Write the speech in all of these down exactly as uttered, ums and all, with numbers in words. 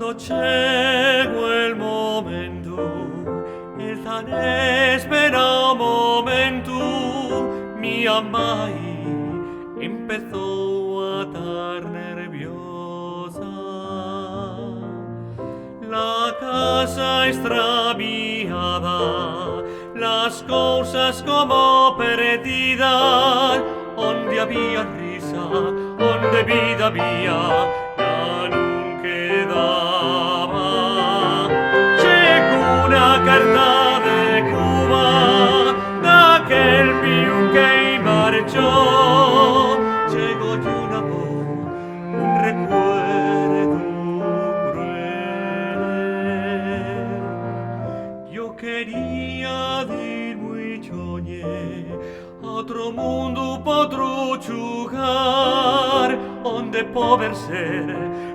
Cuando chegó el momento, el tan esperado momento, mi amai empezó a tar nerviosa. La casa estraviada, las cosas como perdidas, onde había risa, onde vida había, ya nun quedaba. Llegó una carta de Cuba, daquel piu que marchó, llegó de una voz, un recuerdo cruel. Yo quería dir muy choñe a otro mundo, pa otro chugar, onde poder ser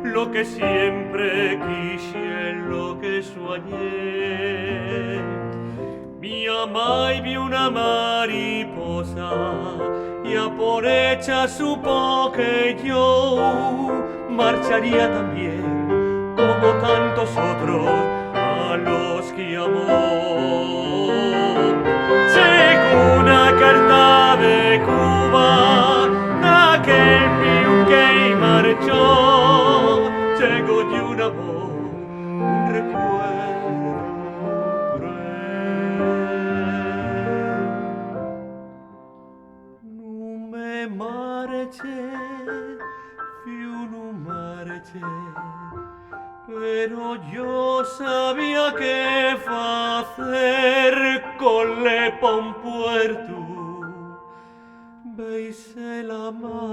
lo que siempre quixen, lo que suañé. Mi amai vio una mariposa, ya por echa supo que yo marcharía también, como tantos otros a los que amó. Llegó una carta de Cuba, daquel piu que marchó, llegó de una voz, un recuerdo cruel. Nun me marché, fiu, nun marché, pero yo sabía qué facer. Colé pa un puertu, beisé la man.